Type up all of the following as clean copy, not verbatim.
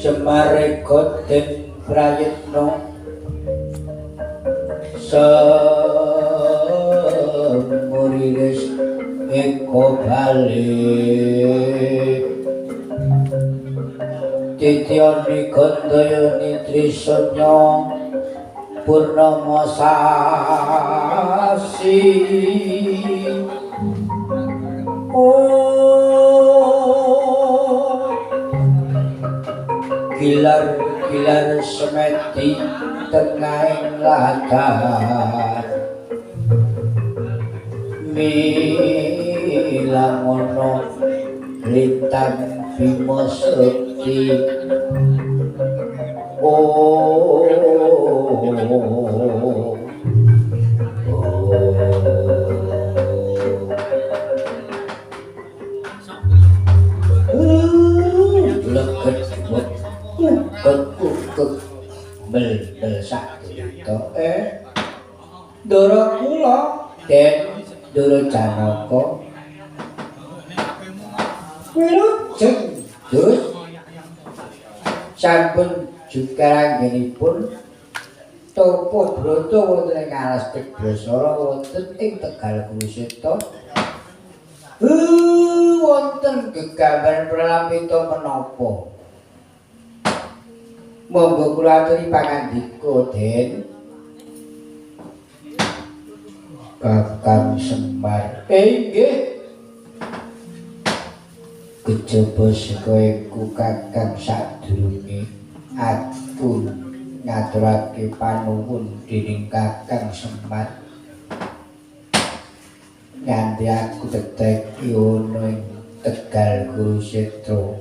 Semarega den prayitna semuriris eko balik titiani gandayani trisanya purnama sasi. Gilar-gilar semedi tengahing latar milangono lintang bima sekti. Oh, leget bel-bel sak durita. Ndara kula Den Ndara Janaka wilujeng dus sampun jukaranggenipun topo brata wonten ing alas Tegbasara wonten ing Tegal Kurusetra. Wonten gegambaran pralampita menapa? Monggo kula aturi pangandika, Den. Kakang Semar. Nggih. Kejaba saka iku Kakang sadurunge aku ngaturake panuwun dening Kakang Semar. Nganti aku teteki ana ing Tegal Kurusetra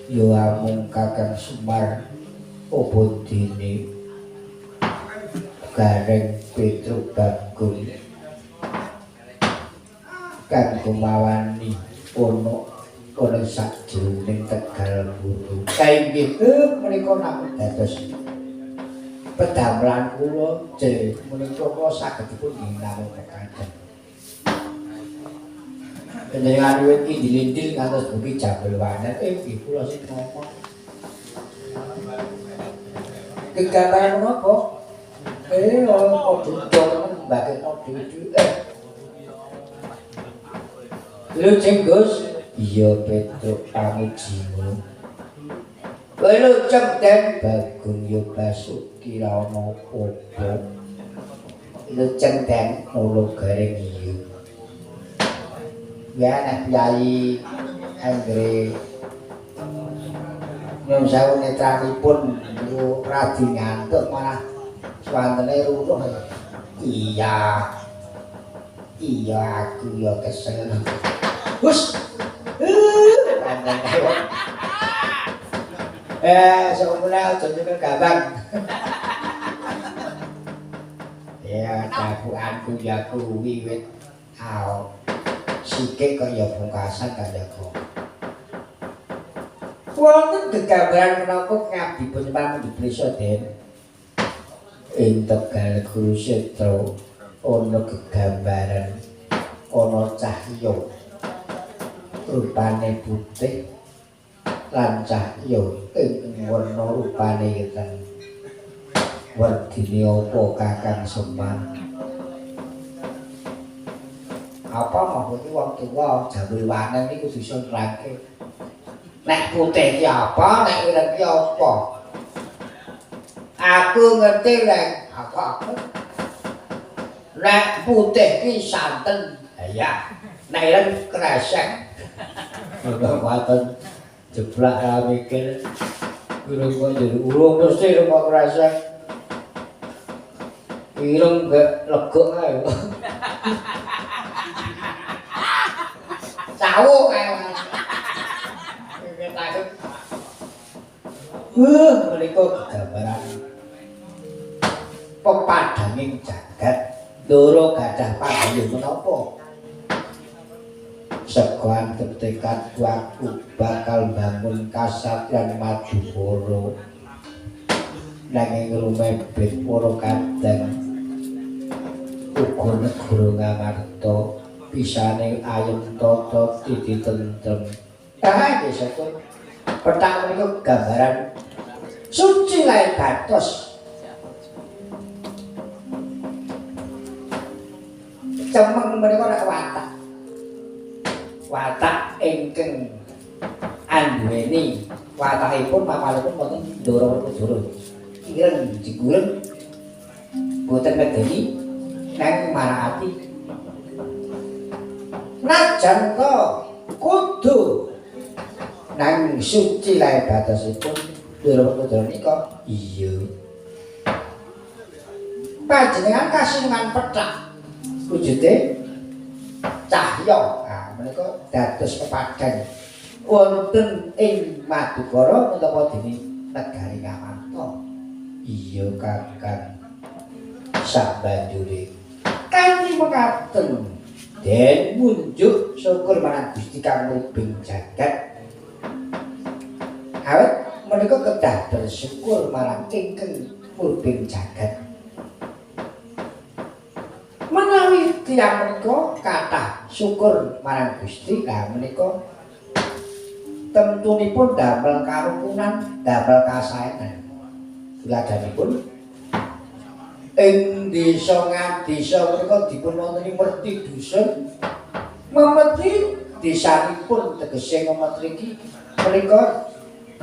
ya amung Kakang Semar apa dene Gareng Petruk Bagong kang kumawani ana ana sajroning Tegal Guru. Kae nggih menika namung dados pedamelan kula menika kula saged dipun namung mekaten. Panjenengan wiwit indil-indil ngantos mugi jambel wanen nggih kula sing ngomong. Gegambaran menapa? Padha temen mbakekno dhewe. Wilujeng Gus. Iya Petruk pamujimu. Wilujeng Den Bagong ya Basuki ra ana apa-apa. Wilujeng Den kula garing iya. Ya nek piyayi anggere nyuwun sewu netranipun niku radi ngantuk malah swantene ruruh. Iya. Iya aku ya kesel. Hus. Sok mulai aja nyekel gabang. Ya capukanku ya kuwi wit ao. Sikik kok ya pungkasan kaya kok. Wonten gegambaran menapa ngabdi pun diprisa Den. Ing Tegal Kurusetra ana gegambaran ana cahya rupane putih lan cahya ing werna rupane ireng. Werdine apa Kakang Semar? Apa mau iki wong tuwa jambul wanen iki kudu iso nerangke. Nek putih ki apa, nek ireng ki apa? Aku ngerti rek, apa aku? Nek putih ki santen, ya. Nek ireng kresek. Ora waton jeblak ra mikir. Urung kok jadi urung mesti kok kresek. Ireng gak legok ae. Cawuk ae. Menika gegambaran pepadanging jagat. Ndara gadah panggih menapa? Seka antep tekadku aku bakal bangun kasatriyan Madukara. Nanging rumebet para kadang uga negara Ngamarta pisane ayem tata titi tentrem. Ah nggih syukur. Pethak menika gambaran suci lair batos. Cemeng menika nek watak. Watak ingkang anduweni watakipun mapalipun wonten Ndara Werkudara. Ireng jengguren boten medeni nanging marak ati. Najan to kudu nanging suci lair batosipun Ndara Werkudara nika iya. Panjenengan kasinungan pethak wujude cahya. Ah menika dados pepadhan wonten ing Madukara menapa dene negari Ngamarta. Iya Kakang sabanjure kanthi mekaten den munjuk syukur marang Gusti kang mubeng jagat. Awit menika kedah bersyukur marang ingkang mubeng jagat. Menawi tiyang menika kathah syukur marang Gusti, lah menika temtunipun damel karukunan, damel kasaenan. Tuladhanipun ing desa ngadesa menika dipun wonteni merti dusun memeti desanipun, tegese memeti iki menika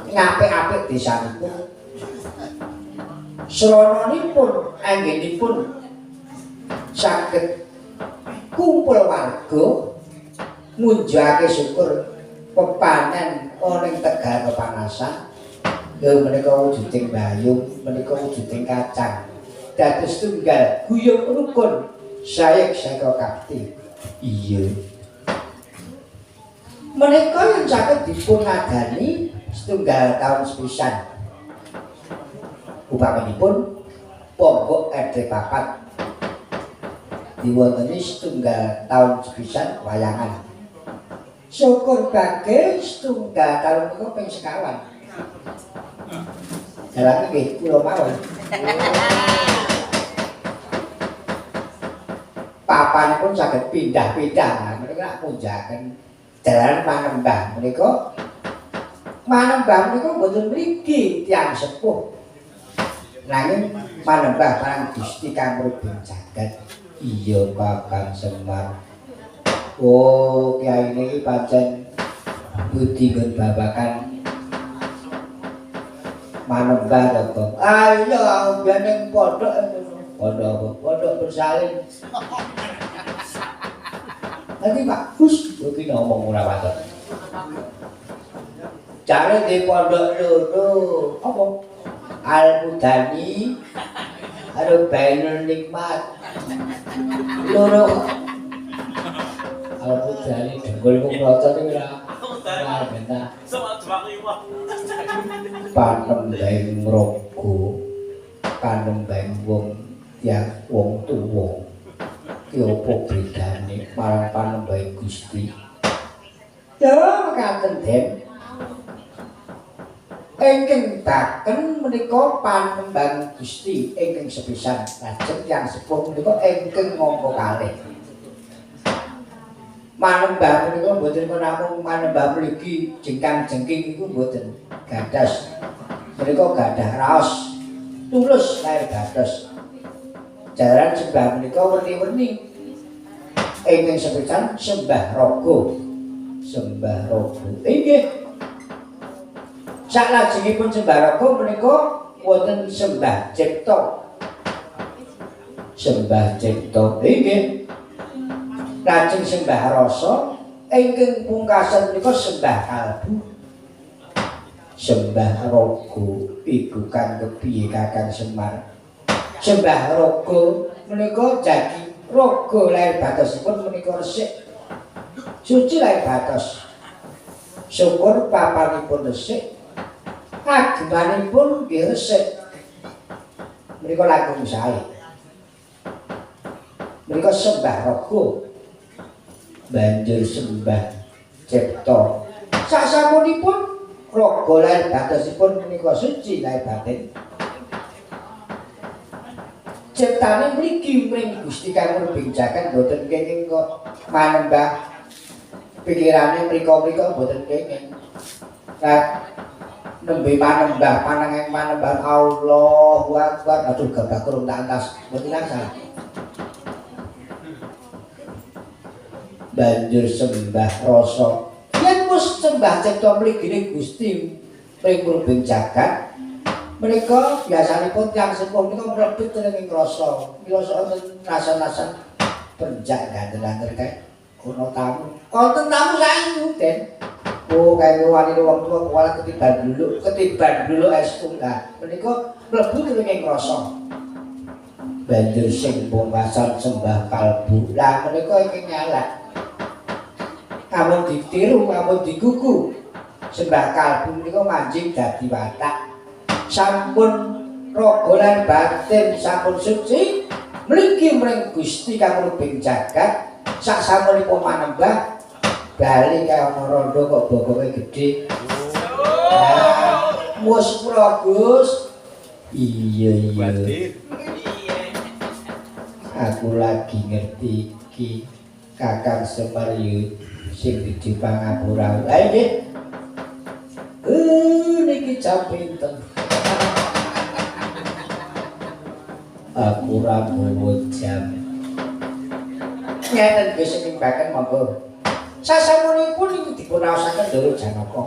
ngapik-apik desanipun. Srananipun anggenipun saged kumpul warga ngunjake syukur pepanen ana ing Tegal kepanasan. Lha menika wujuding bayung, menika wujuding kacang. Dados tunggal guyub rukun sayek saka kapti. Iya. Menika yen saged dipun adani setunggal taun sepisan. Upamanipun pondok RT 4 diwonteni setunggal taun sepisan wayangan. Syukur bage setunggal taun menika ping sekawan. Dalange nggih kula mawon. Papanipun saged pindah-pindah, menika lak punjaken dalan manembah menika. Manembah menika mboten mligi tiyang sepuh. Nanging manembah marang Gusti kang mrubeng jagat. Iya Kakang Semar. Oh, kiai niki pancen budi nggon babakan manembah to, Bang. Ah iya aku biyen ning pondok ngono. Pondok apa? Pondok bersalin. Nanti Pak Gus iki ngomong ora patut. Jare di pondok loro, apa? Al-Mudani karo Bainul Nikmat. Loro. Al-Mudani dengkul ku mlotot iki ora. Ora bentak. Panembahing raga, panembahing wong yang wong tuwa. Ki apa bedane marang panembahing Gusti? Ya mekaten Den. Ingkang baken menika panembahan Gusti ingkang sepisan, lajeng yang sepuh menika ingkang angka kalih. Manembah menika mboten namung manembah mligi jengkang jengking iku mboten. Gadas menika gadah raos tulus lahir batos. Jalaran sembah menika werni-werni. Ingkang sepisan sembah raga. Sembah raga. Inggih. Saklajengipun sembah raga menika wonten sembah cipta. Sembah cipta. Inggih. Lajeng sembah rasa, ingkang pungkasan menika sembah kalbu. Sembah raga iku kang kepiye Kakang Semar? Sembah raga menika jagi raga lahir batosipun menika resik. Suci lahir batos. Syukur papanipun resik. Agemanipun nggih resik. Menika langkung sae. Menika sembah raga. Banjur sembah cipta. Sasampunipun raga lahir batosipun menika suci lahir batin. Ciptane mligi mring Gusti kang murbeng jagat mboten kenging kok manembah pikirane mriko-mriko mboten kenging. Nah, nembe manembah panengeng manembah Allahu Akbar. Aduh gabah kurung tak antas mboten langsung. Banjur sembah rasa. Yen wis sembah cipta mligine Gusti mring murbeng jagat, menika biasanipun tiyang sepuh menika mlebet ing rasa. Mila wonten rasa-rasan penjak gandel-gandel kae ana tamu. Wonten tamu saestu, Den. Oh, kae wani wong tuwa kuwalat ketiban duluk estu. Lah menika mlebu ing rasa. Banjur sing pungkasan sembah kalbu. Lah menika ingkang nyalak. Amun ditiru, amun digugu. Sembah kalbu menika manjing dadi watak. Sampun raga lan batin sampun suci mligi mring Gusti kang murbeng jagat. Sak samunipun manembah bali kaya ana rondo kok bogonge gedhe. Nah, mus kula Gus. Iya iya. Aku lagi ngerti iki Kakang Semar yo sing gedhe pangapura. Ayo nggih. Niki jam pinten? Aku ora nggawa jam. Ngeten Gus sing baken monggo. Sasampunipun niki dipunraosaken Ndara Janaka.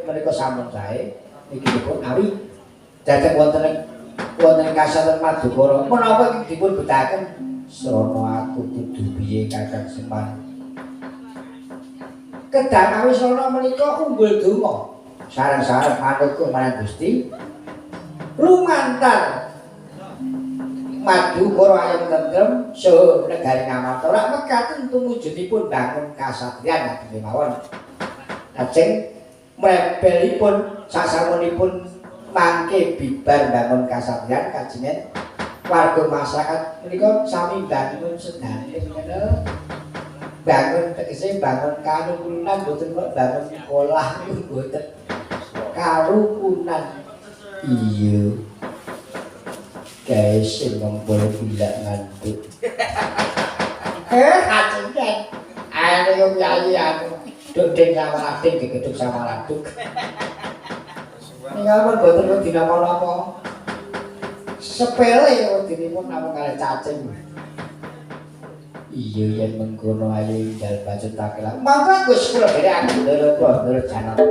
Menika sampun sae niki dipun awi dhateng wonten ing kasaten Madukara. Menapa iki dipun betahaken srana aku kudu piye Kakang Semar. Kedah awi srana menika unggul donga. Sareng-sareng manukun marang Gusti lumantar Madukara ayem tentrem saha negari Ngamarta rak mekaten tumujudipun bangun kasatriyan ngaten mawon. Lajeng mrebelipun sasampunipun mangke bibar bangun kasatriyan kajengan warga masyarakat menika sami bangun sedanten ngene. Bangun tegese bangun karukunan mboten kok bangun sekolah niku mboten. Karukunan. Iya. Guys, sing ngumpul gila ngantuk. Kajengan. Anu yo piyayi anu. Duding samalading digedhug samaladug. Nika pun boten wedi napa-napa. Sepele wedinipun namung kalih cacing. Iya yen mengkono ayo enggal bacot takela. Monggo Gus kula dherekaken ndara kula ndara Janaka.